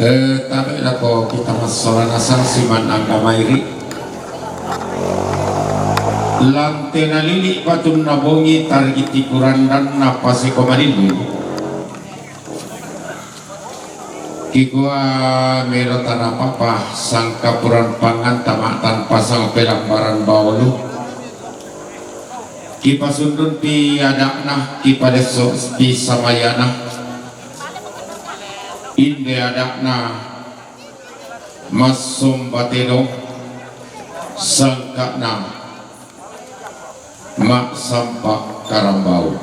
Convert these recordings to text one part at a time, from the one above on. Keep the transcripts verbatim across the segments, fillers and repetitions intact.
Eh, tabe' lako kita massola nasang siman angka mairi. Lante nalili' patunna bongi tarigiti kurandanna paseko malilli. Kikua melo tanapapa sangkapuran pangan tamatan pasang pelambaran baolu. Kipasundun pi ada'na, kipadesso pi samayana. Inde ada'na massomba tedong, sangka'na ma'sampa karambau.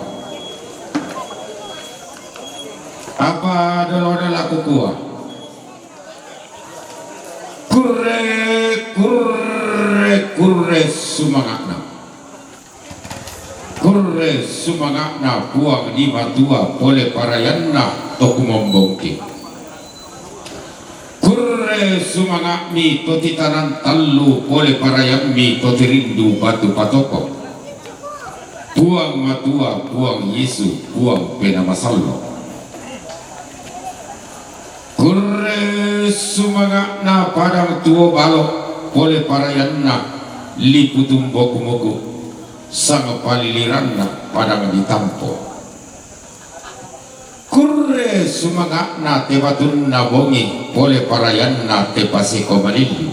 Apa dolona la kukua? Kurre, kurre, kurre sumanga'na. Kurre sumanga'na Puang di Matua pole parayanna to kumombongki. Kurre sumanga'mi to titanan tallu pole parayammi to tirindu batu patoko. Puang Matua, Puang Yesu, Puang Penamasallo. Kurre sumanga'na padang tuo balo pole parayanna lipu tumboku-moku, sangpaliliranna padang ditampo. Kurre sumanga'na te batunna bongi pole parayanna te paseko malilli.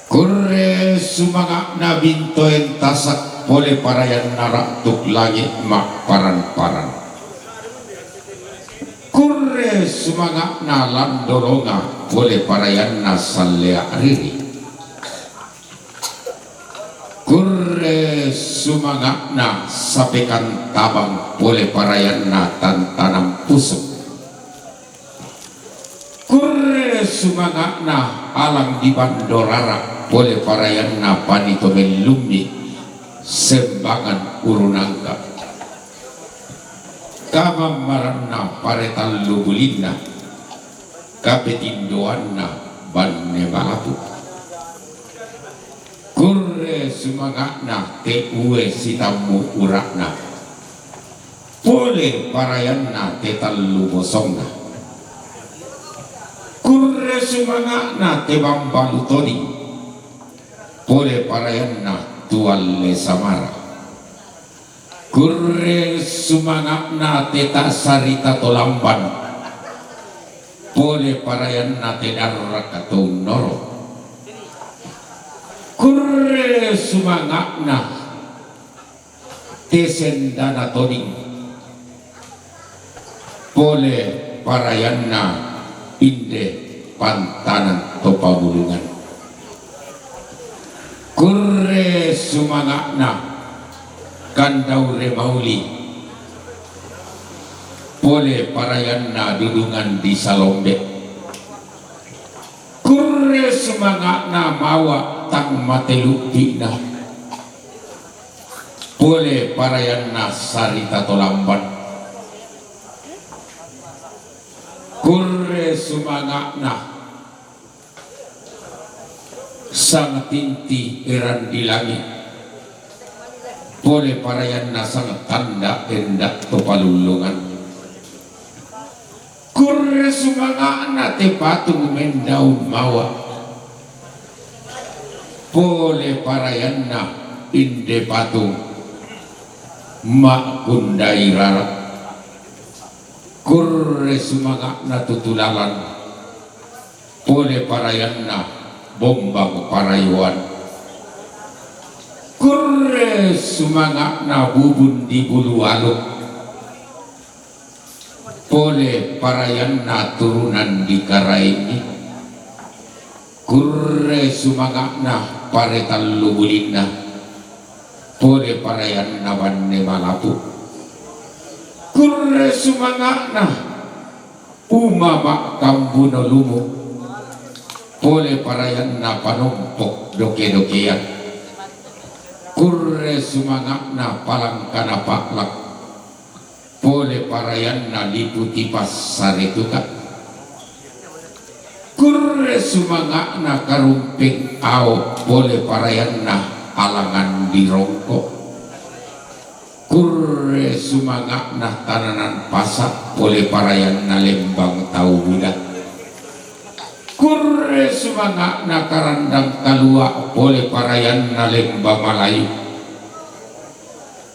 Kurre sumanga'na bintoen tasak pole parayanna ra'tuk langi' ma'paran-paran. Kurre sumanga'na landolonga pole parayanna sallea' riri. Kurre sumanga'na sapekan tabang pole parayanna tantanang pusuk. Kurre sumanga'na alang di Bandorara pole parayanna panito mellummi sembangan urunangka. Kamammaranna pare tallu bulinna, kapetindoanna banne malapu. Kurre sumanga'na te ue sitammu ura'na. Pole parayanna te tallu bosongna. Kurre sumanga'na te bambalu toding. Pole parayanna tualle samara. Kurre sumanga'na te tasarita to lamban. Pole parayanna te darraka to unnoro. Kurre sumanga'na te sendana toding. Pole parayanna inde pantanan to pamulungan. Kurre sumanga'na kandaure mauli. Pole parayanna dudungan di Salombe. Kurre sumanga'na mawa tang mateluppi'na. Pole parayanna sarita to lamban. Kurre sumanga'na sang tinti eran di langi'. Pole parayanna sang tanda enda to palullungan. Kurre sumanga'na te patung mendaun mawa. Pole parayanna inde patung ma'kundai rara. Kurre sumanga'na tutulalan. Pole parayanna bombang parayoan. Kurre sumanga'na bubun di bulu aluk. Pole parayanna turunan di Karaengngi. Kurre sumanga'na pare tallu bulinna. Pole parayanna banne malapu. Kurre sumanga'na uma ma'kambuno lumu. Pole parayanna panompok doke-dokean. Kurre sumanga'na palangkana pa'lak. Pole parayanna liputi passare tuka. Kurre sumanga'na karumpeng ao, pole parayanna alangan di rongko. Kurre Sumanga'na Tananan Pasa' pole parayanna Lembang Tau Buda. Kurre sumanga'na Karandang Kalua' pole parayanna Lemba Malayu.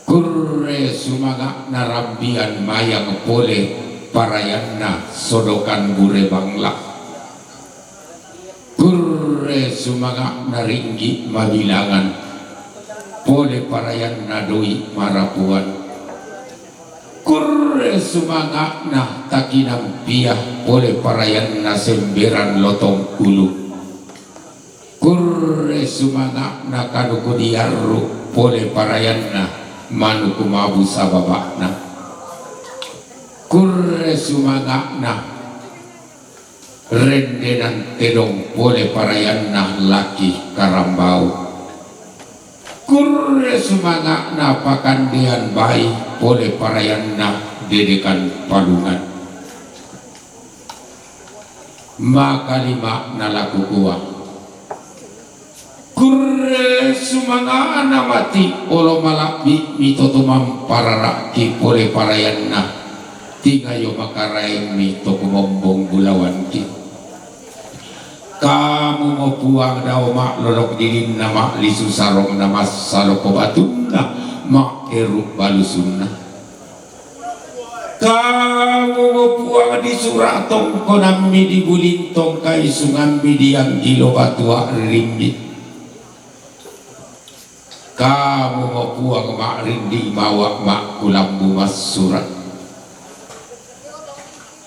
Kurre sumanga'na Rambian Mayang pole parayanna Sodokan Bure Bangla. Kurre sumanga'na Ringgi Mabilangan pole parayanna Doi Marapuan. Kurre sumanga'na Takinampiah pole parayanna Semberan Lotong Ulu. Kurre sumanga'na Kanuku Diarru pole parayanna Manuku Mabu sababa'na. Kurre sumanga'na Rendenan Tedong pole parayanna Laki Karambau. Kurre sumanga'na Pakandean Bai pole parayanna Dedekan Palungan. Makalima'na la kukua. Kurre sumanga'na Mati Olo Mala'bi' mi to tumamparara'ki pole parayanna Tingayo Makaraeng mi to kumombong bulawanki. Kamumo Puang dao ma'lolok dilinna, ma'lisu sarongna, massaloko batunna, ma'eru balusunna. Kamumo Puang disura' tongkonammi, dibulintong kaisungammi, dianggilo batua' ririmmi. Kamumo Puang ma'rindi mawa' ma'kulambu massura'.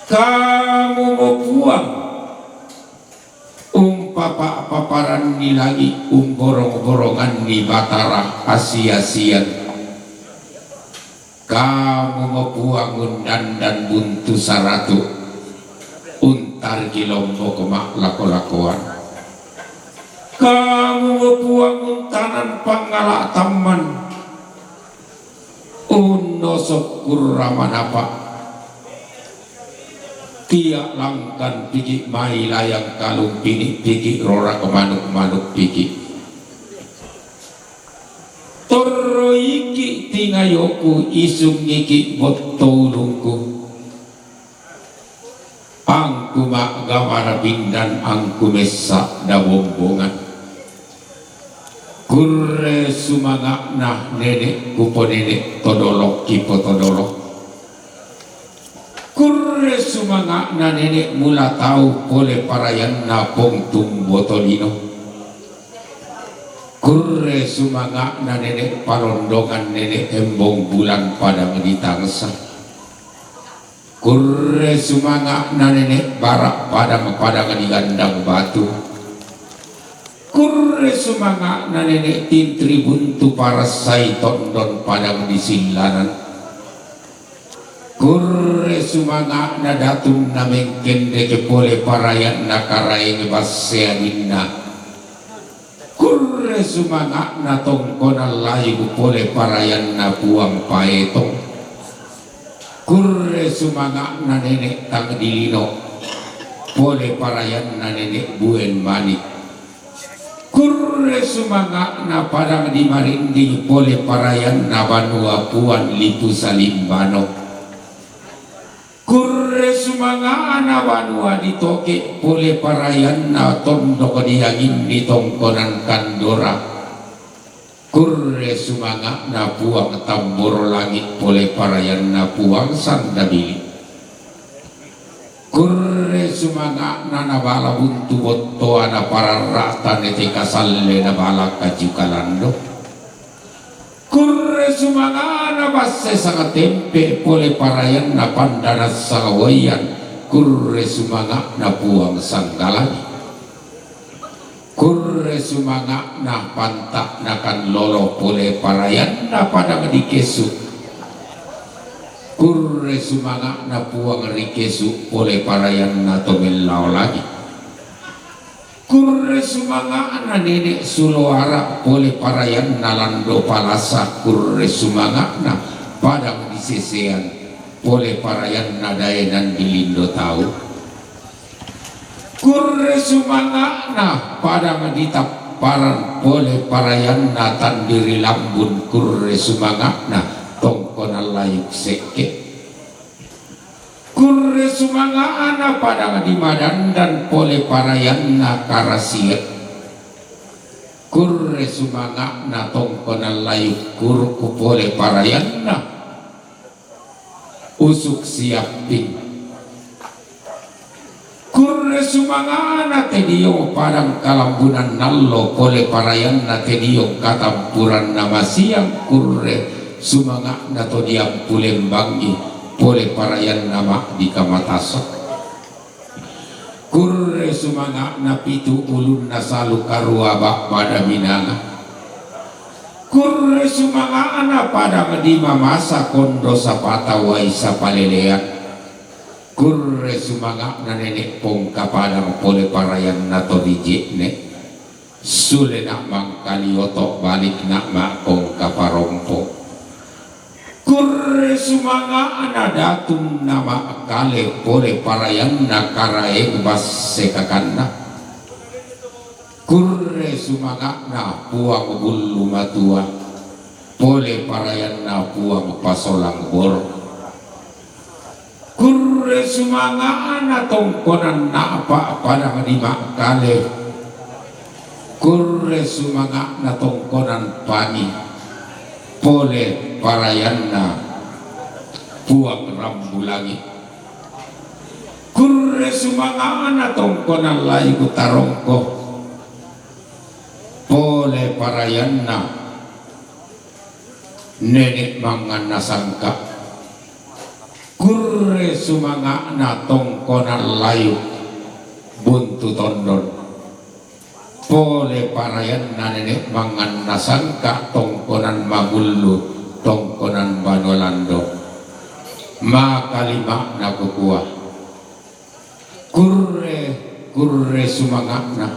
Kamumo Puang umpapa-paparanni langi', umborong-boronganni Batara asi-asian. Kamumo Puang undandan buntu saratu', untariki lombok ma'lako-lakoan. Kamumo Puang untanan pangngala' tamman, unnosok kurra manapa'. Tia' langkan piki' mai layang kalung, pini' piki' rorak manuk-manuk piki'. Torroiki' tingayoku, isungngiki' botto ulungku. Angku ma'gamara pindan, angku messa' dabombongan. Kurre sumanga'na nene' kuponene' todolokki potodolo. Kurre sumanga'na nene' mula tau pole parayanna Pong Tumbo Tolino. Kurre sumanga'na nene' palondongan, nene' embong bulan padang di tangsa. Kurre sumanga'na nene' bara' padang, padang di gandang batu. Kurre sumanga'na nene' tintri buntu parassai tondon padang di sillanan. Kurre sumanga'na datunna mengkendeke pole parayanna Karaeng basse aninna. Kurre sumanga'na tongkonan layuk pole parayanna Puang Paetong. Kurre sumanga'na nene' tang dilino pole parayanna nene' Buen Manik. Kurre sumanga'na padang di Marinding pole parayanna banua Puang Lipu Salimbano. Kurre sumanga'na banua di Toke pole parayanna tondok di angin di tongkonan Kandora. Kurre sumanga'na Puang Tamboro Langi' pole parayanna Puang Sandabili. Kurre sumanga'na nabala buntu bottoa, napararra'ta nete kasalle, nabala kaju kalando. Kurre sumanga'na basse sang tempe pole parayanna Pandana Sangawaian. Kurre sumanga'na Puang Sanggalani. Kurre sumanga'na panta'na Kallolo pole parayanna padang di Kesu. Kurre sumanga'na Puang ri Kesu pole parayanna to mellao langi'. Kurre sumanga'na nene' Suloara pole parayanna Lando Palasa. Kurre sumanga'na padang di Sesean pole parayanna Daenan di Lindo Tau. Kurre sumanga'na padang di Tapparan pole parayanna Tandiri Lambun. Kurre sumanga'na tongkonan layuk sekke. Kurre sumanga'na padang di Madandan pole parayanna Karasiek. Kurre sumanga'na tongkonan layuk Kurku pole parayanna Usuk Siapping. Kurre sumanga'na te diong padang Kalambunan Nallo pole parayanna te diong katampuranna Masiang, kurre sumanga'na to diampu Lembangi pole parayanna Ma'di Kamataso. Kurre sumanga'na pitu ulunna salu karua ba'bada Minanga. Kurre sumanga'na padang di Mamasa kondo sapata wai sapalelean. Kurre sumanga'na nene' Pongka padang pole parayanna to rije'ne. Sulena' Mangkalioto balikna Ma'kongka parompo. Kurre sumanga'na datunna Ma'kale pole parayanna Karaeng basse kakanna. Kurre sumanga'na Puang Bullu Matua pole parayanna Puang Pasolang Boro. Kurre sumanga'na tongkonan na'pa padang di Ma'kale. Kurre sumanga'na tongkonan Pangi pole parayanna Puang Rambulangi. Kurre sumanga'na tongkonan layuk Tarongko pole parayanna nene' Manganna Sangka. Kurre sumanga'na tongkonan layuk Buntu Tondon pole parayanna nene' Manganna Sangka tongkonan Mabullu, tongkonan Banua Lando. Makalima'na kukua. Kurre, kurre sumanga'na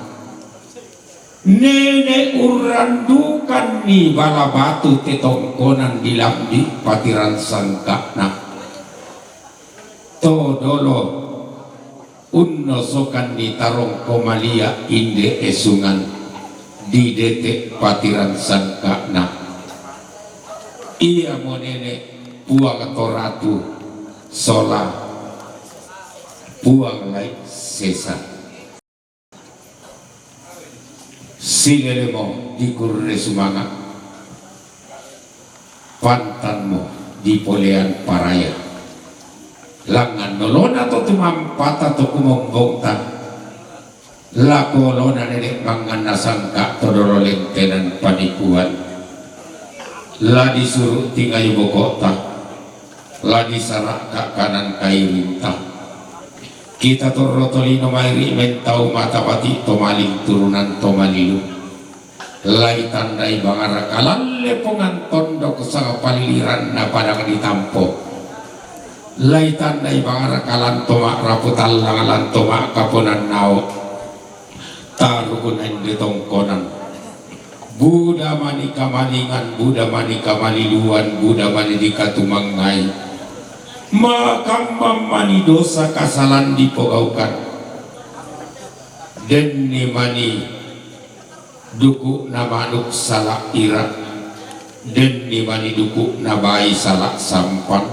nene' urrandukanni bala batu te tongkonan di Lambi' patiran sangka'na. To dolo unnosokanni Tarongko Malia inde Esungan di Dete' patiran sangka'na. Iamo nene' Puang Toratu sola Puang Lai Sesa. Silelemo di kurre sumanga', pantanmo di polean paraya. Langngan nolona to tumampata to kumombongta, lako olona nene' Manganna Sangka to dolo lentenan panikuan. La disuru' tingayu boko'ta, la disara'ka kanan kairinta. Kita torro tolino mairi' mentau mata pati' to maling turunan to malilu. La itandai bangaraka lan lepongan tondok sangpaliliranna padang ditampo. La itandai bangaraka lan to ma'rapu tallang lan to ma'kaponan nao'. Tarukuna inde tongkonan. Buda mani kamalingan, buda mani kamaliluan, buda mani dikatumangngai. Makamma mani dosa kasalan dipogaukan. Denni mani duku'na manuk sala' ira'. Denni mani duku'na bai sala' sampan.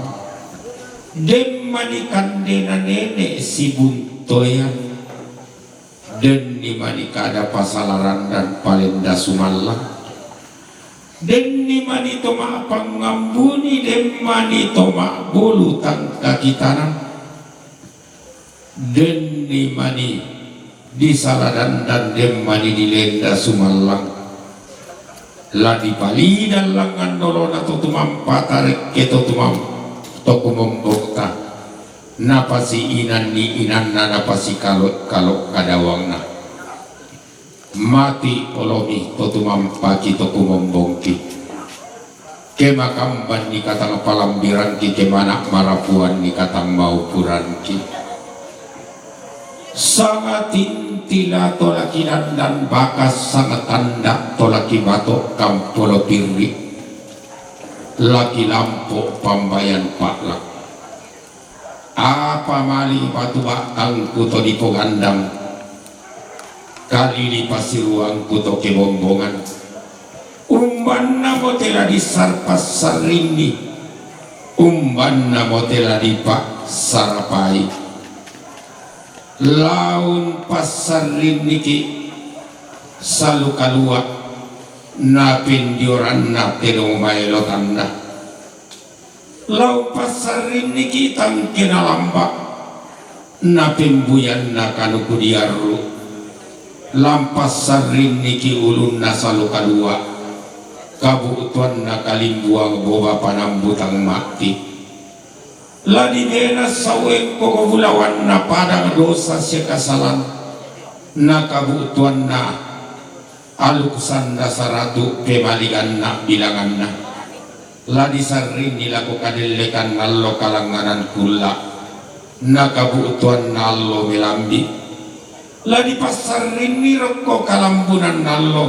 Den mani kandena nene' sibuntoya. Denni mani kada pasala randan palenda sumallang. Denni mani to ma'pangngambuni, den mani to ma'bulu tangka kitanan. Denni mani disala dandan, den mani dilenda sumallang. La dipalidan langngan nolona to tumampata rekke to tumam-, to kumombongta. Napasiinanni inanna, napasikalo'-kalo' kadawangna. Mati olomi to tumampaki to kumombongki. Ke makambanni katang palambirangki, ke mana' marapuanni katang maupuranki. Sanga tintila to laki dandan bakas, sanga tanda' to laki bato' kampolo pirri', laki lampo' pambayan pa'lak. Apa mali batu ba'tangku to dipogandang, kalili pasiruangku to kebombongan. Umbannamo te la dissarpa-sarrinni, Umbanna mo te la dipassarapai. Laung passarrinniki salu kalua, napendioranna tedong maelo tanna. Laung passarrinniki tangkena lamba, napembuyanna kanuku diarru. Laung passarrinniki ulunna salu kalua, kabu'tuanna kalimbuang boba panambutang matti. La dibena sauengko bulawanna padang dosa sia kasalan, nakabu'tuanna aluk sanda saratu pemaliganna bilanganna. La disarrinni lako kadellekan allo kalangnganan kulla, nakabu'tuanna allo melambi. La dipassarrinni rokko kalambunan allo,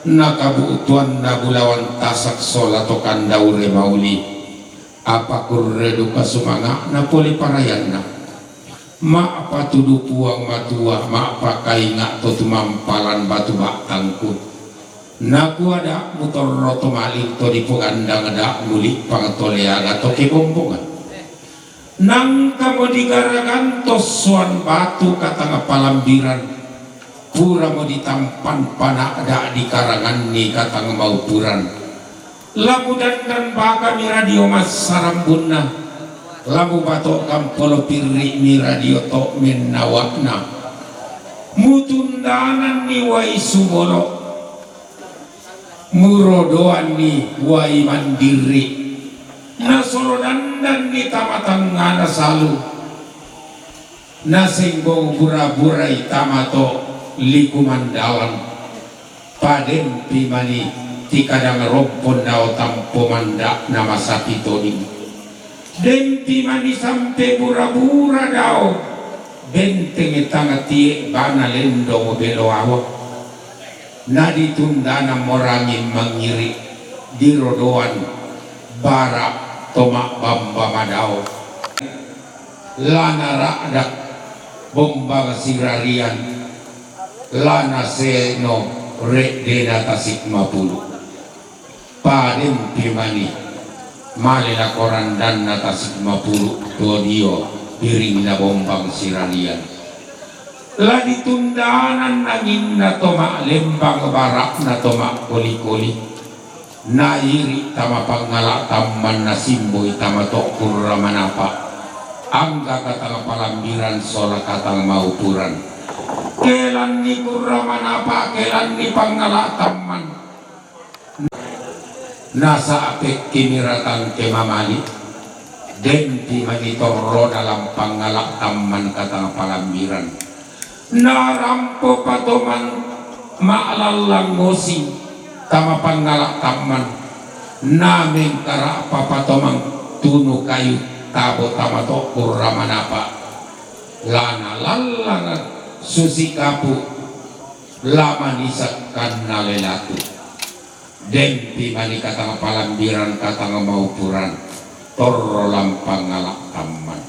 nakabu'tuanna bulawan tasak sola to kanda ure mauli. Apa kurre duka sumanga'na pole parayanna. Ma'patudu Puang Matua, ma'pakainga' to tumampalan batu ba'tangku. Nakua da'mu torro to maling to dipogandang, da'mu li'pang to leaga to kebombongan. Nangkamo digaragan tossoan batu katang palambiran, puramo ditampan pana'da' dikaranganni katang maupuran. Lamu dandan bakami radio massarambunna, lamu bato'kan polo pirri'mi radio to mennawa'na. Mutundananni wai sumolo, murodoanni wai mandirri, nasolo dandanni tama tangngana salu. Nasenggong bura-burai tama to liku mandalan, padempi mani tikadang rompon dao tampo manda'na masapi toding. Dempi mani sampe bura-bura dao benteng tang tie bana lendong beloawa. Naditundana morangin mangiri dirodoan bara to ma'bamba madao. Lana ra'dak bombang sirarian, lana seno re'dena tasik mapulu. Padempi mani male lako randanna tasik mapulu to dio piringna bombang sirarian. La ditundanan anginna to ma'lembang, bara'na to ma'koli-koli. Nairi tama pangngala tamman, nasimboi tama to kurra manapa. Angga katang palambiran sola katang maupuran. Kelanni kurra manapa, kelanni pangngala tamman. Nasa'pekki miratang ke mamali, denpi mani torro dalam pangngala tamman katang palambiran. Narampo patomang ma'lallang ngosing tama pangngala tamman, namengkara'pa patomang tunu kayu tabo tama to kurra manapa. Lana lallang susi kapu, la manisak kanna lelatu. Denpi mani katang palambiran katang maupuran, torro lampang ngala tamman.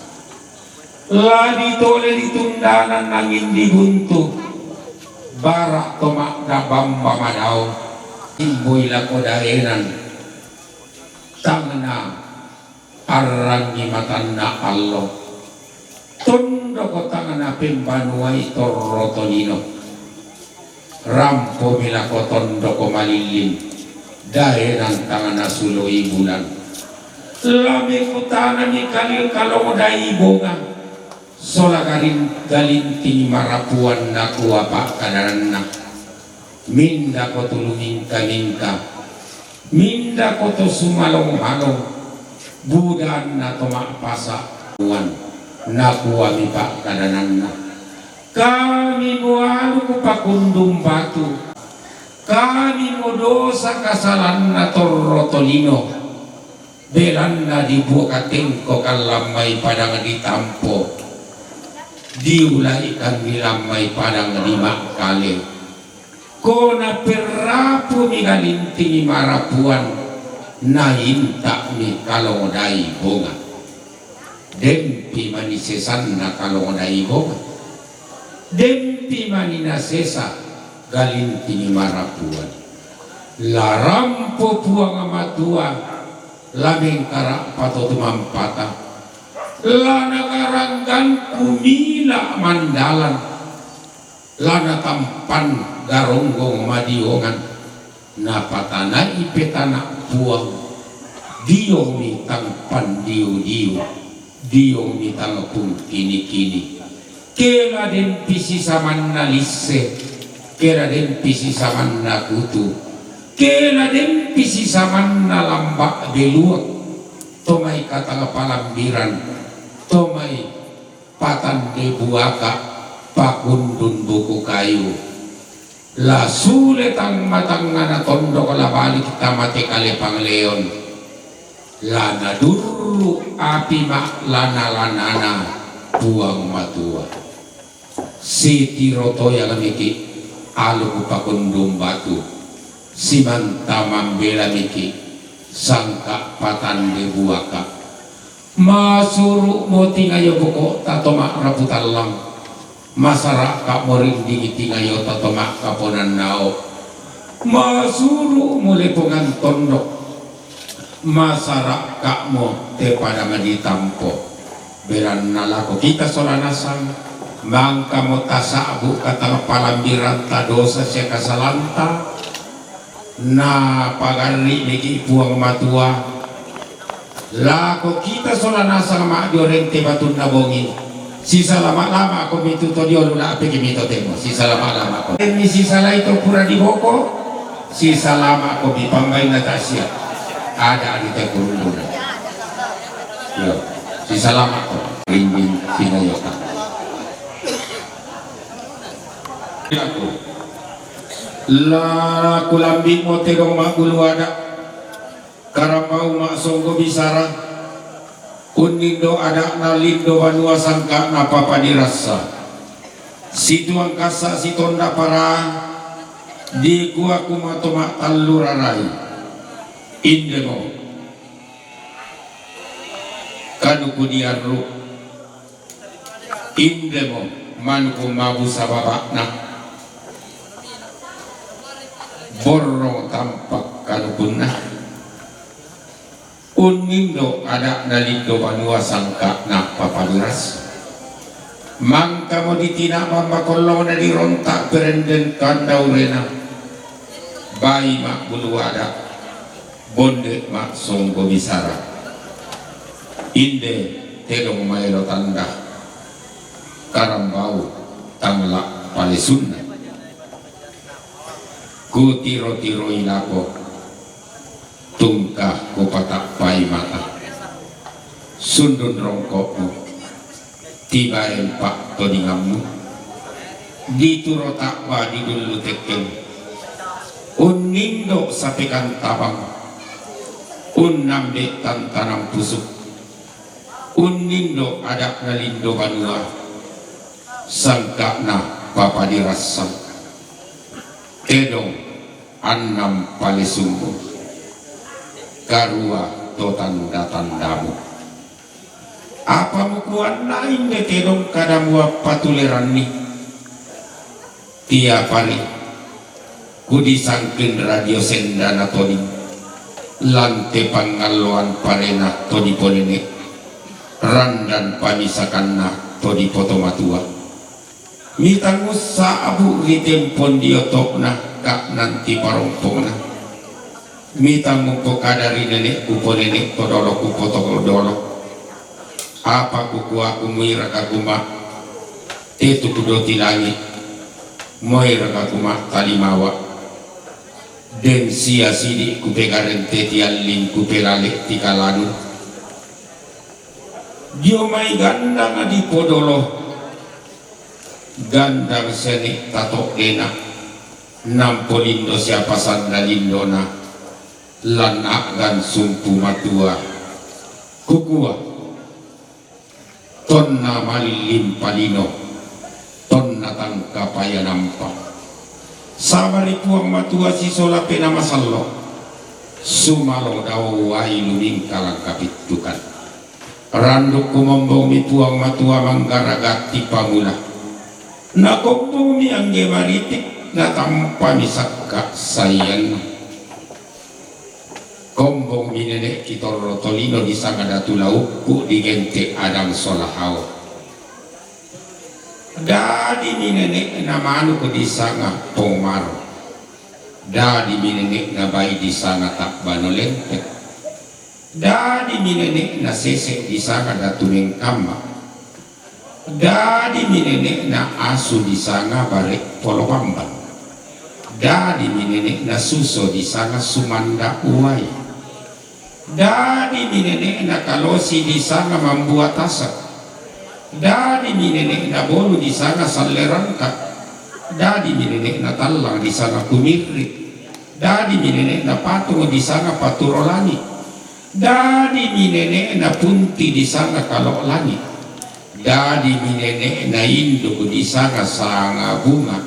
La ditole ditundanan angin dibuntu, bara to ma'dabamba madao, imboi lako daenan, tangna arrangi matanna allo. Tondoko tangna pembanuai torro tolino. Rampomi lako tondoko malillin, daenan tangna suloi bulan. La mekutanami kalil kalong dai bonga, sola garin-, galinting marapuan, nakua pa'kadananna. Mindako tulu mingka-mingka, mindako to sumalong-malong, budanna to ma'pasa, nakua mi pa'kadananna. Kami mualu ku pakundung batu, kami mudosa kasalanna torro tolino. Belanna dibuka tengko kallammai padang ditampo, diulaikan nilammai padang di Makkale. Ko naperrapumi galintingi marapuan, nainta'mi kalong dai bonga. Dempi mani sesanna kalong dai bonga. Dempi mani nasesa galintingi marapuan. La rampo Puang Matua La mengkara' pato tumampata, la nagaranggan kumila' mandalan, la natampan garonggong madiongan, napatana'i petana' Puang, diomi tang pandiu-diu, diomi tang pungkini-kini. Ke la den pisisamanna lisse, ke la den pisisamanna kutu, ke la den pisisamanna lamba' beluak, to mai katang palambiran, to mai patande buaka, pakundun buku kayu. La sule tang matangngana tondok la balik tamate kale pangleon. La nadurru api ma'lana-lanana Puang Matua. Sitiro toyang miki' alu pakundung batu, simanta mambela miki' sangka' patande buaka. Masuru'mo tingayo boko'ta to ma'rapu tallang, masara'ka'mo rindingi tingayota to ma'kaponan nao'. Masuru'mo lepongan tondok, masara'ka'mo te pada maditampo. Belanna lako kita sola nasang, mangkamo tasa'bu' katang palambiranta, dosa sia kasalanta, napagarri' miki' Puang Matua. Lako kita sola nasang ma'dio rente batunna bongi. Sisalama'-lama'komi tu to dio, lu la'pekimi totemo. Sisalama'-lama'ko. Emmi sisalai to pura diboko, sisalama'komi pambainna ta'sia. Ada' di te kurungguna. Yo, sisalama'ko. Ringging sinayota. Aku. La kulambi'mo tedong ma'bulu ada', karambau ma'songgo bisara, unnindo ada'na lindo banua sangka'na papadirassa. Situang kassa' sitonda paraa, dikua kumato ma'tallu rarai. Indemo. Kanu kudiarru. Indemo manuku mabusa baba'na. Borrong tampak kanukunna. Unnindo ada'na lindo banua sangka'na papaduras. Mangkamo ditina' mambakollongna dironta' perenden kandaurena. Bai ma'bulu ada'. Bonde ma'songgo bisara. Inde tedong maelo tanda. Karambau tangla palesunna. Kutiro-tiroi lako. Tungka kupata'pai mata. Sundun rongko'mu. Tibaen pa'todingammu, dituro ta'ba didullu tekkeng, unnindo sapekan tabang, unnambe tantanang pusuk, unnindo ada'na lindo banua, sangka'na papadirassang, tedong annang palesummu, karua to tanda-tandamu. Apa mukuanna inde tedong kada muappatuleranni? Tiapari kudisangkin radio sendana toding, lante pangalloan parena to diponene, randan pamisakanna to dipotomatua. Mitang ussa'bu' ri tempon dio to'na, ka'nanti parompongna. Mitang mupokada ri nene'ku ponene' to dolo kupoto dolo. Apa kukuaku muiraka kuma' tetu kudoti langi', muiraka kuma' talimawa'. Den sia sidi' kupegarente tialling kupelale tikalanu. Dio mai gandang dipodolo. Gandang sene' tato'dena, nampo lindo siapa sanda lindona, lan a'gan sumpu matua. Kukua, tonna malillimpa lino, tonna tangkapaya nampa. Sabari Puang Matua sisola pena masallo, sumalo dao wai lumingkalang kapittukan. Randuk kumombongmi Puang Matua manggaragatti pamula. Nakombongmi angge maritik, natampami sakka saianna. Kombong mi nene'ki torro tolino disanga Datu Laukku di Gente' Adang Solahao. Dadi mi nene'na manuk disanga Pong Maro. Dadi mi nene'na bai disanga Tabbano Lente. Dadi mi nene'na sese' disanga Datu Mengkamma. Dadi mi nene'na asu disanga Bare' Polo Bambang. Dadi mi nene'na suso disanga Sumanda Uwai. Dadi mi nene'na kalosi disanga Mambua Tasa. Dadi mi nene'na bolu disanga Salle Rangka. Dadi mi nene'na tallang disanga Kumirri. Dadi mi nene'na patung disanga Paturo Langi. Dadi mi nene'na punti disanga Kalo Langi. Dadi mi nene'na induk disanga Sanga Bunga.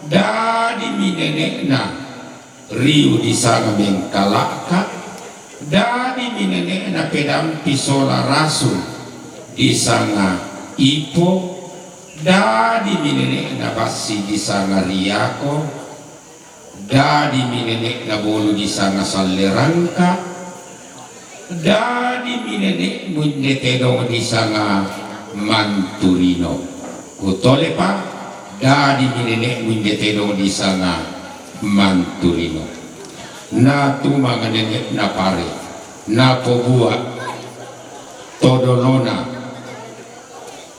Dadi mi nene'na riu disanga Mengkala'ka. Dadi mi nene'na pedampi sola rasu disanga Ipo. Dadi mi nene'na bassi disanga Riako. Dadi mi nene'na bolu disanga Salle Rangka. Dadi mi nene'mu inde tedong disanga Manturino. Kutolepa, dadi mi nene'mu inde tedong disanga Manturino. Natumanga nene'na Pare, napobua to dolona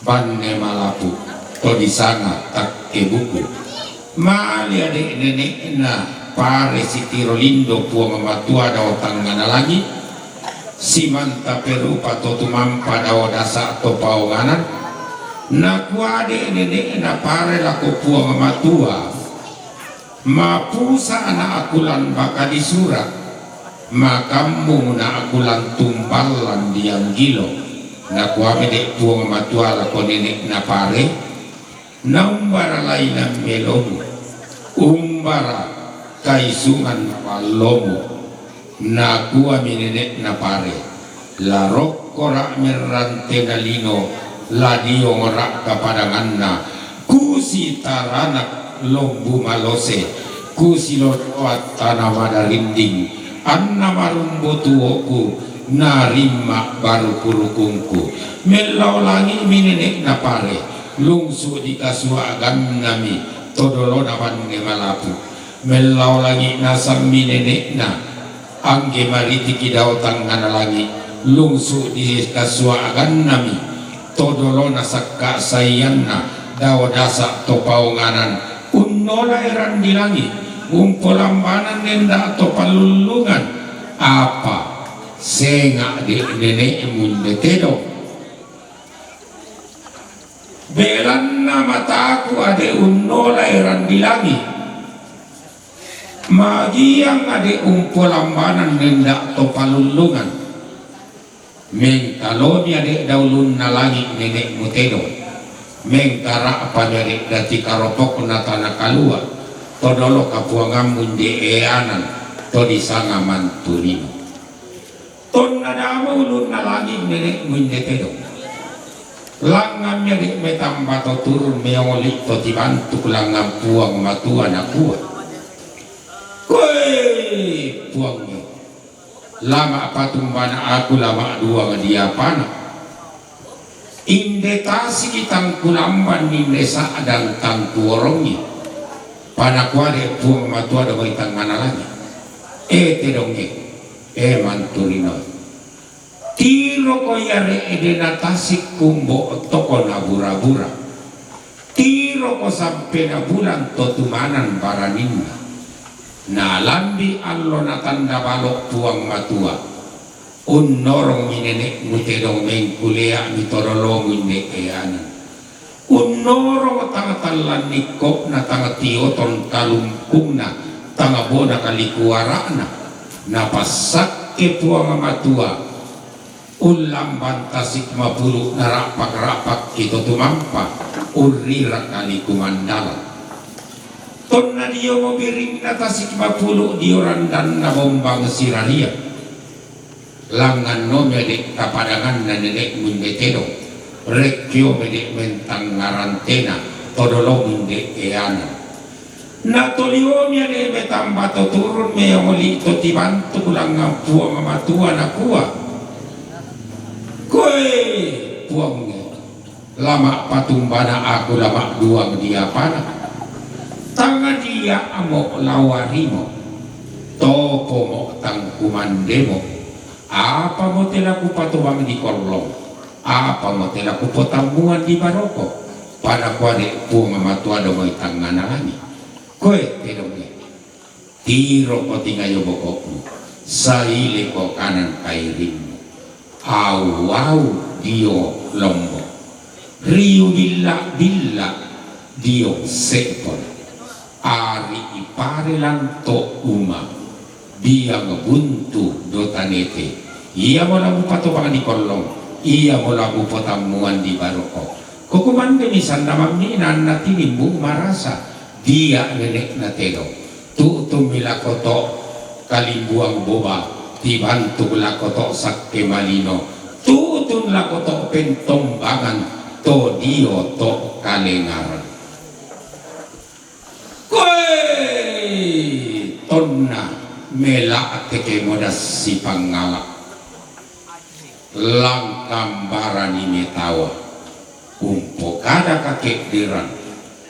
Banne Malapu to disanga Takkebuku. Mali ade' nene'na Pare sitiro lindo Puang Matua dao tangngana langi', simanta perupa to tumampa dao dasa' to paonganan. Nakua ade' nene'na Pare lako Puang Matua, "Mapusa' na' aku lan baka disura', makammung na' aku lan tumballang dianggilo." Nakuami de' Puang Matua lako nene'na Pare, "Na umbara lainan melomu, umbara kaisungan ballomu?" Nakuami nene'na Pare, "La rokkora' merrantena lino, la diongora' kapadanganna, kusitaranak lombu malose, kusiloloan tana madarinding, anna marumbo tuoku, narimma baruku-rukungku." Mellao langi'mi nene'na Pare, lungsu' di kasuagannami to dolona Banne Malapu. Mellao langi' nasammi nene'na, angge maritiki dao tangngana langi', lungsu' di kasuagannami to dolona sakka' saianna dao dasa' to paonganan, unnolai randi langi', umpolambanan nenda' to pallullungan, apa senga' de' nene'mu inde tedong. Belanna mataku ade' unnolai randi langi', magiang ade' umpolambanan nenda' to palullungan. Mengkalomi ade' daulunna langi' nene'mu tedong, mengkara'pami ade' dati karopokna tana kalua', to dolo kapuangammu inde eanan, to disanga Manturino. Tonna damo ulunna langi' nene'mu inde tedong, langngammi ade' metamba to turun meoli' to tibantuk langngan Puang Matua, nakua, "Koe Puangnge, lama' patumbana aku lama' duang diapana. Inde tasiki tangkulamban, inde sa'dang tangkuorongi." Panakua de' Puang Matua dao mai tangngana langi', "E tedongnge, e Manturino, tiroko ia re'dena tasik kumbo' toko nabura-bura. Tiroko sampena bulan to tumanan baraninna. Nalambi' allo natanda balo' Puang Matua, unnorongmi nene'mu tedong, mengkulea'mi to dolomu inde eanan. Unnorong tang tallannikko'na, tang tioton kalungkungna, tang bona kalikuara'na, napassakke Puang Matua, ullamban tasik mapulu' nara'pak-ra'pakki to tumampa, urrira kaliku mandalan." Tonna diomo birinna tasik mapulu' dio randanna bombang siraria, langngannomi ade' kapadanganna nene'mu inde tedong, rekkiomi ade' mentangngarantena to dolomu inde eanan. Na toliomi ade' metamba to turun me ongoli' to tibantuk langngan Puang Matua nakua, koe Puangnge, lama' patumbana aku lama' duang diapana. Tang dia'mo lawarimo, topomo tang kumandemo, apamo te la kupatobang di kollong, apamo te la kupotammuan di baroko, panakuade' Puang Matua dongoi tangngana langi'. Koe tedongnge, tiroko tingayo boko'mu, saileko kanan kairimmu, au-au dio lombo, riu billa'-billa' dio se'pon, ari' pare lanto' uma, biang buntu do tanete, iamo la mupatobang di kollong, iamo la mupotammuan di baroko. Ko kumandemi sannamammi nanna tinimbu marasa, dia' nene'na tedong. Tu'tummi lako to' kalimbuang boba, tibantuk lako to' sakke malino, tu'tun lako to' pentombangan, to dio to' kalengaran. Koe tonna mela'teke modassi pangngala', langkambarani metawa, umpokada kakedderan,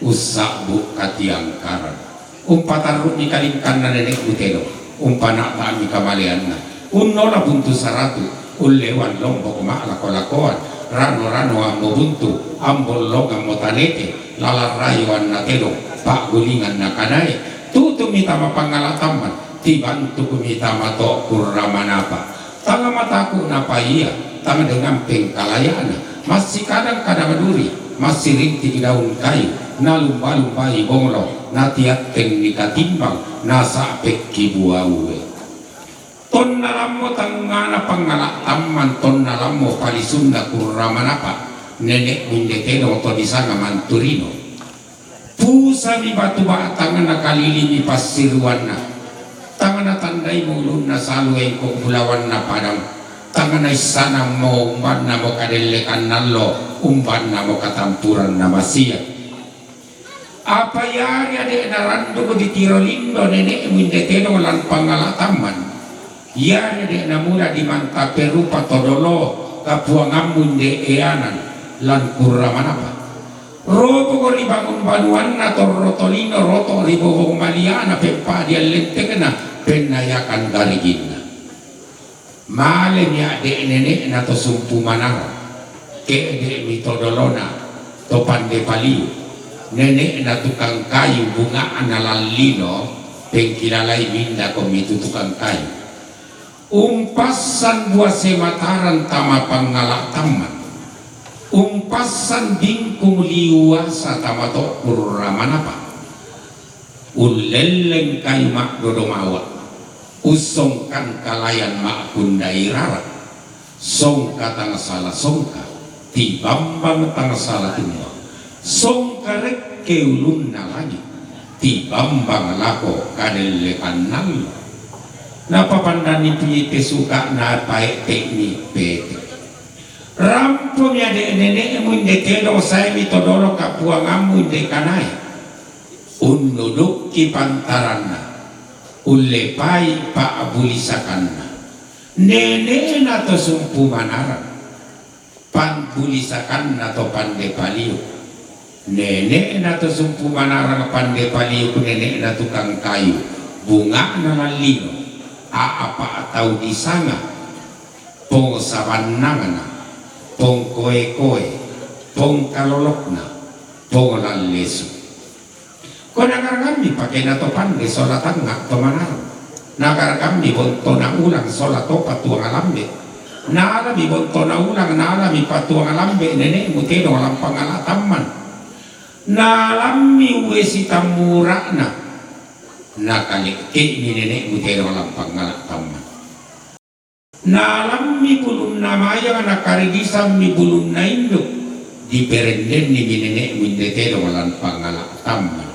ussa'bu katiangkaran, umpatarru'mi kalingkanna nene'mu tedong, umpana'ta'mi kamaleanna, unnola buntu saratu, ullewan lombok ma'lako-lakoan, rano-rano ammo buntu, ambollongammo tanete, lalarrayoanna tedong, pa'gulinganna kanae, tu'tummi tama pangngala' tamman, tibantukmi tama to' kurra manapa. Tang mataku' napa ia, tang dengan pengkalaya'na, massikadang-kadang duri, massirintik daun kayu, nalumba-lumbai bonglo, natiattenni katimbang, nasa'pekki buaue. Tonna lammo tangngana pangngala' tamman, tonna lammo palisunna kurra manapa, nene'mu inde tedong to disanga Manturino. Pusami batu ba'tang, nakalilingi passiruanna. Tang natandai ulunna salu engko bulawanna padang. Tang naissanammo umbannamo kadellekanna allo, umbannamo katampuranna masia. Apa iari ade' naranduk ditiro lindo nene'mu inde tedong lan pangngala' tamman. Iari ade' namula dimantape rupa to dolo kapuangammu inde eanan lan kurra manapa. Ropoko ri bangun banuanna torro tolino, roto' ri bobong maliana, pempa'dian lentekna, pennayakan gariginna. Malemi ade' nene'na to Sumpu Manara, ke'de'mi to dolona to Pande Paliu, nene'na tukang kayu, bunga'na lan lino, pengkilalai minda komitu tukang kayu. Umpassan bua semataran tama pangngala' tamman. Umpassan bingkung liuasa tama to' kurra manapa. Ullelleng kayu ma'dodo mawa. Ussongkan kalayan ma'kundai rara. Songka tang sala songka, tibambang tang sala tumma. Songka rekke ulunna langi', tibambang lako kadellekanna allo. Napapandanni pite suka'na, paette'ni pete. Rampomi ade' nene'mu inde tedong, saemi to dolo kapuangammu inde kanae. Unnudukki pantaranna, ullepai pa'bulisakanna. Nene'na to Sumpu Manara, pa'bulisakanna to Pande Paliu. Nene'na to Sumpu Manara, Pande Paliu, nene'na tukang kayu, bunga'na lan lino, a'pa' tau disanga Pong Sabannangna, Pong Koe-koe, Pong Kalolokna, Pong Lallesu. Ko nagaragammi pakena to Pande sola tangnga' to Manarang. Nagaragammi bontona ulang sola to Patuang Lambe. Naalami bontona ulang, naalami Patuang Lambe nene'mu tedong lan pangngala' tamman. Naalammi uwe sitammura'na. Nakale'ke'mi nene'mu tedong lan pangngala' tamman. Naalammi bulunna mayang, nakaridisammi bulunna induk, diperendennimi nene'mu inde tedong lan pangngala' tamman.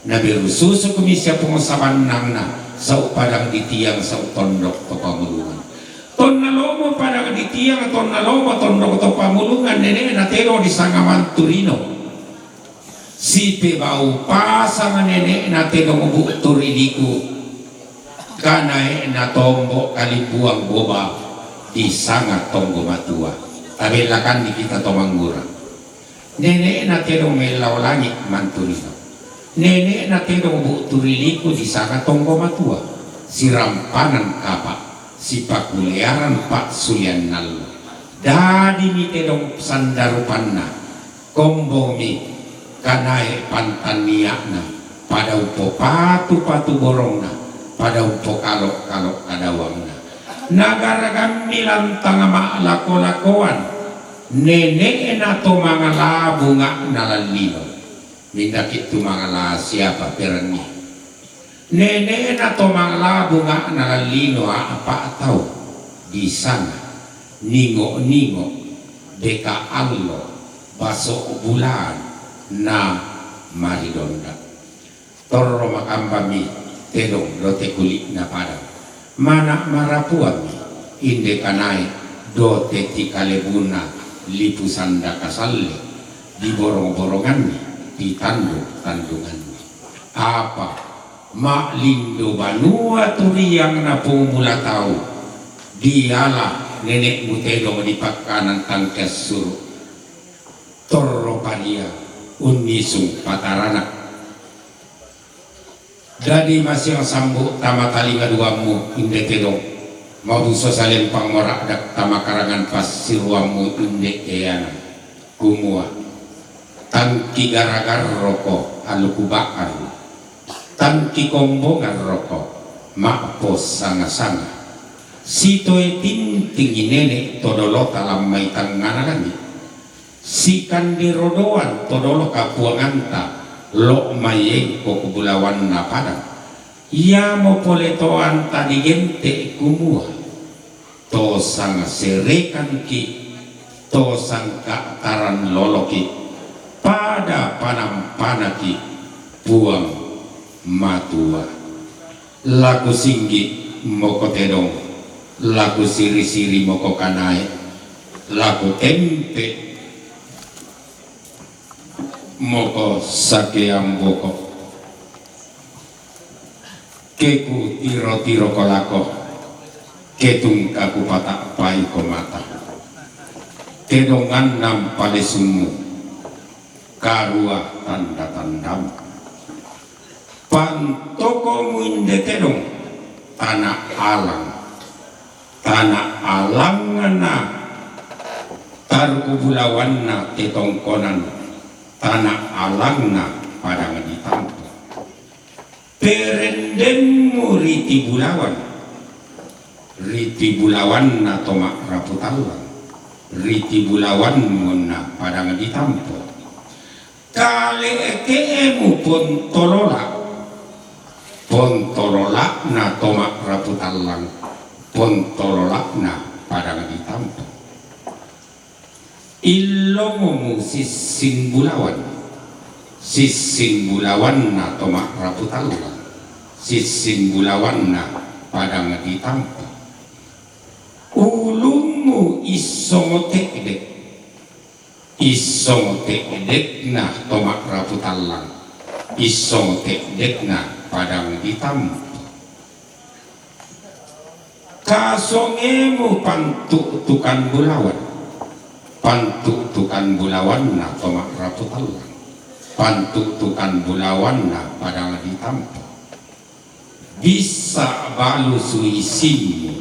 Naberu susukmi sia Pong Sabannangna, sau' padang di tiang, sau' tondok to Pamulungan. Tonna lomo padang di tiang, tonna lomo tondok to Pamulungan, nene'na tedong disanga Manturino. Sipebau pasang nene'na tedong bu'tu ri liku, kanae'na tombo kalimbuang boba disanga tonggo matua. Tabellakanni kita to mangngurangi. Nene'na tedong mellau langi' manturino. Nene'na tedong bu'tu ri liku disanga tonggo matua. Sirampanan kapa', sipakulearan pa'sulean allo. Dadimi tedong sandarupanna, kombongmi kanae pantannia'na, pada umpopatu-patu borongna, pada umpokalo-kalo kadawangna. Nagaragammi lantang ma'lako-lakoan, nene'na to mangala bunga'na lallino. Mindaki' tu mangala siapa perangi. Nene'na to mangala bunga'na lallino a'pa' tau, disanga, ningo-ningo, deka allo, baso bulan, na maridonda. Torro makambami tedong dote kuli'na padang. Mana marapuammi inde kanae dote tikalebuna lipu sanda kasalle, diborong-boronganni, ditandung-tandunganni. Apa ma'lindo banua turiangna Puang Mula Tau, diala nene'mu tedong di pakkanan tangke assuru'. Torro paria unnisung patarana. Dadi masiang sambu' tama talinga duammu inde tedong, mabuso salempang mora'dak tama karangan passiruammu inde eana, kumua, tangki garagarroko aluku ba'an, tangki kombongarroko ma'po sanga-sanga. Sitoe tintingi nene' to dolota lammai tangngana langi'. Sikande rodoan to dolo kapuanganta, lo' maiengko kubulawanna padang. Iamo pole toanta digente' kumua, to sangserekangki', to sangka'taran loloki', pada panampanaki' Puang Matua. Laku singgi' moko tedong, laku siri-siri moko kanae, laku tempe' moko sakeang boko. Ke kutiro-tiroko lako, ke tungka kupata'paiko mata. Tedonganna mpalesummu, karua tanda-tandamu. Pantokomu inde tedong, tana alang. Tana alangna taruku bulawanna te tongkonan, tana alangna padang ditampo. Perendemmu ri tibulawan, ri tibulawanna to ma'rapu tallang, ri tibulawanmunna padang ditampo. Kale'ke'mu pontolola, pontolola'na to ma'rapu tallang, pontolola'na padang ditampo. Illomu sissing bulawan, sissing bulawanna to ma'rapu tallang, sissing bulawanna padang ditampo. Ulummu issongo te'de', issongo te'de'na to ma'rapu tallang, issongo te'de'na padang ditampo. Kasongemu pantu'tukan bulawan, pantu'tukan bulawanna to ma'rapu tallang, pantu'tukan bulawanna padang ditampo. Bissa balusu isimmu,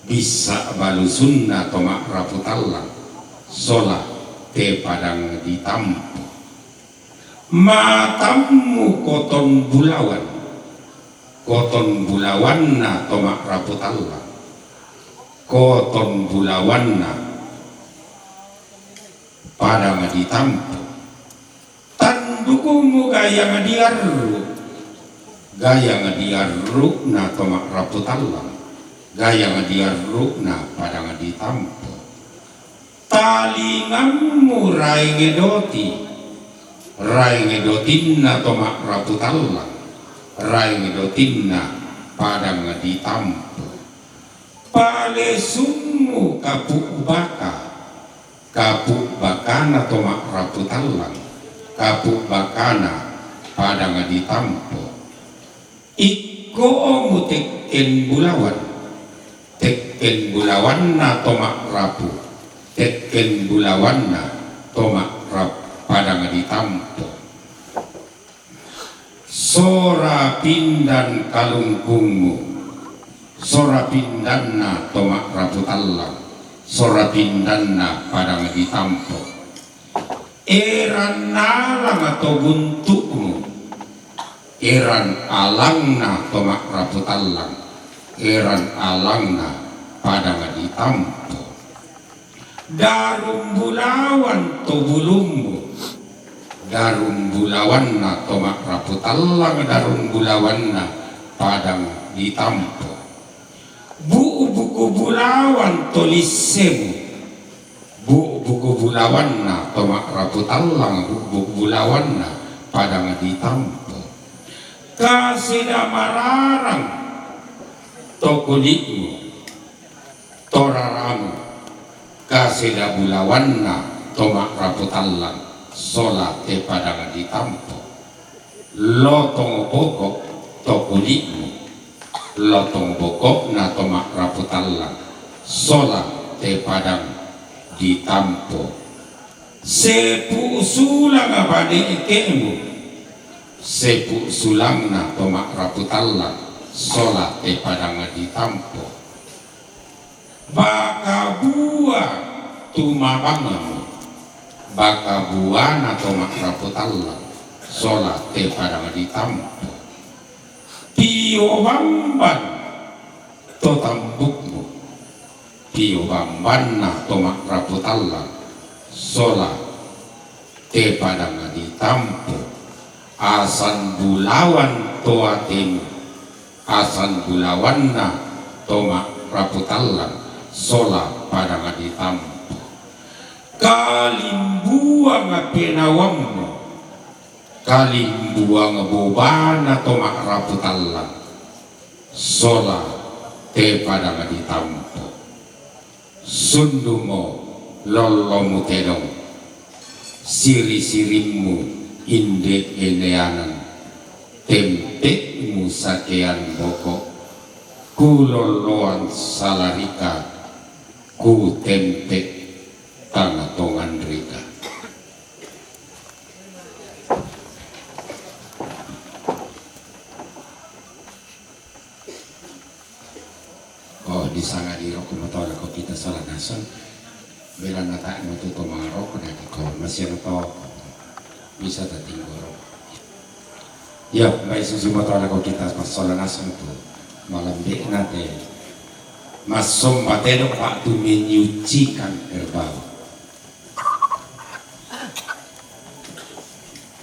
bissa balusunna to ma'rapu tallang, sola te padang ditampo. Matammu koton bulawan, koton bulawanna to ma'rapu tallang, koton bulawanna padang ditampo. Tandukmu gayang diarru', gayang diarru'na to ma'rapu tallang, gayang diarru'na padang ditampo. Talingammu raenge doti, raenge dotinna to ma'rapu tallang, raenge dotinna padang ditampo. Palesummu kapu' baka, kapu' bakana to ma'rapu tallang, Kapu bakana padang ditampo. Ikko'mu tekken bulawan, tekken bulawanna to ma'rapu, tekken bulawanna to ma'rap-, padang ditampo. Sora pindan kalungkungmu, sora pindanna to ma'rapu tallang, sora pindanna padang ditampo. Eran alang to buntu'mu, eran alangna to ma'rapu tallang, eran alangna padang ditampo. Darum bulawan to bulummu, darum bulawanna to ma'rapu tallang, darum bulawanna padang ditampo. Bu'buku bulawan to lissemu, bu'buku bulawanna to ma'rapu tallang, bu'buku bulawanna padang ditampo. Kaseda mararang to kuli'mu, to raramu, kaseda bulawanna to ma'rapu tallang, sola te padang ditampo. Lotong boko to kuli'mu, lotong boko'na to ma'rapu tallang, sola te padang ditampo. Sepu' sulang bane'kemu, sepu' sulangna to ma'rapu tallang, sola te padang ditampo. Baka bua tumabangmu, baka buana to ma'rapu tallang, sola te padang ditampo. Pio bamban to tambukmu, pio bambanna to ma'rapu tallang, sola te padang ditampo. Asan bulawan to atemu, asan bulawanna to ma'rapu tallang, sola padang ditampo. Kalimbuang penawammu, kalimbuang bobana to ma'rapu tallang, sola te padang ditampo. Sundumo lollomu tedong, siri-sirimmu inde eneanan, tempe'mu sakean boko, kulolloan salarika, kutempe tana tongan rika. Oh, disanga diroko moto lako kita sola nasang. Bela nata moto to mangaro ko dadi ko masiang to. Bisa tatinggoro. Ya, baik susu moto lako kita sola nasang tu. Malambe nate. Masomba tedong waktu menyucikan kerbau.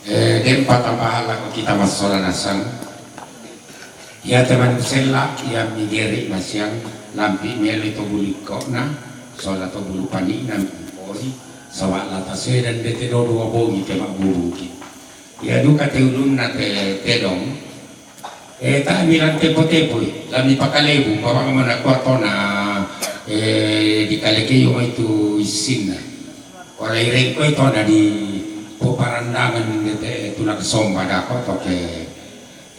Eh, den patambahan lako kita massola nasang. Iya te manusella, iya migeri masiang, lampi melo to bulu ikkona, sola to bulu panikna, mpori, sawala tasedan dete dodo wabongi te mabbubungki. Iya duka te ulunna te tedong, Eh, ta' milang tepo-tepoi, la mipakalebu, umpamana kua tona, eh, dikalekei mai tu issinna. Kua la irengkoi tona di poparandangan dete, eh, tulak somba dako toke,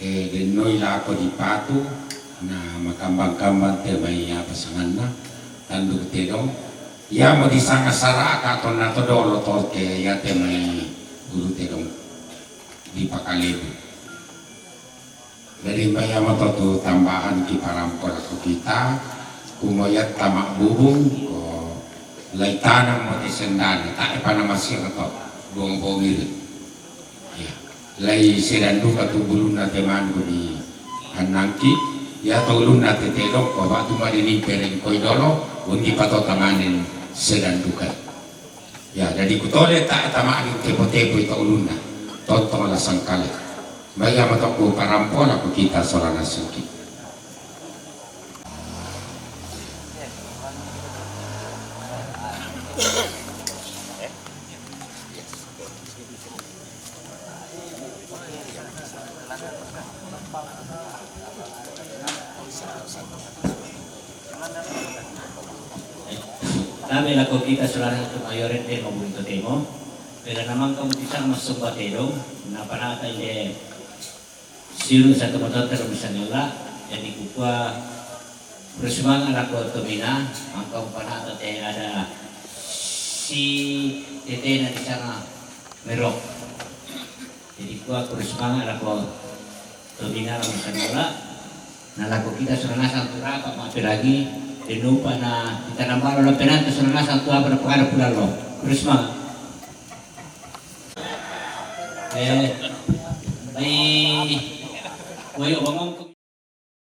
eh, dennoi lako dipatu, na makambang-kambang te mai apa sanganna, tanduk tedong. Iamo disanga saraka tona to dolo toke, iya te mai bulu tedong dipakalebu. Jadi, mbaia mato tu tambahan ki parampo lako kita, kumoiatta mabbubung, ko laitanang mo te sendana, tae pana masira to, buang-buang iri. Ya. Lai sedan duka tu bulunna te manu di annangki, ya to ulunna te tedong, ko batu mani ni pereng koi dolo, undi pato tamanen sedan duka. Ya, jadi kutole ta, tamani tepo-tepo ito ulunna. Tontong la sangkale. Mbaia matokku parampo lako kita sola nasengki. Kami lako kita sola naseng tu mayoren te mo bunto temo. Pela namang kamu kisah masuk batelo, na panata inde siru satu motor terus sangela, jadi kukua terus manga lako tomina, angka panata te ada si tetena di sana merok. Jadi kua terus manga lako tomina lako sangela, na lako kita sona nasang tu rapa ma pelagi, denupa na kita nambalo la penanta sona nasang tu apa na pagada pulalo. Terus manga. Eh, bai, wayo bangong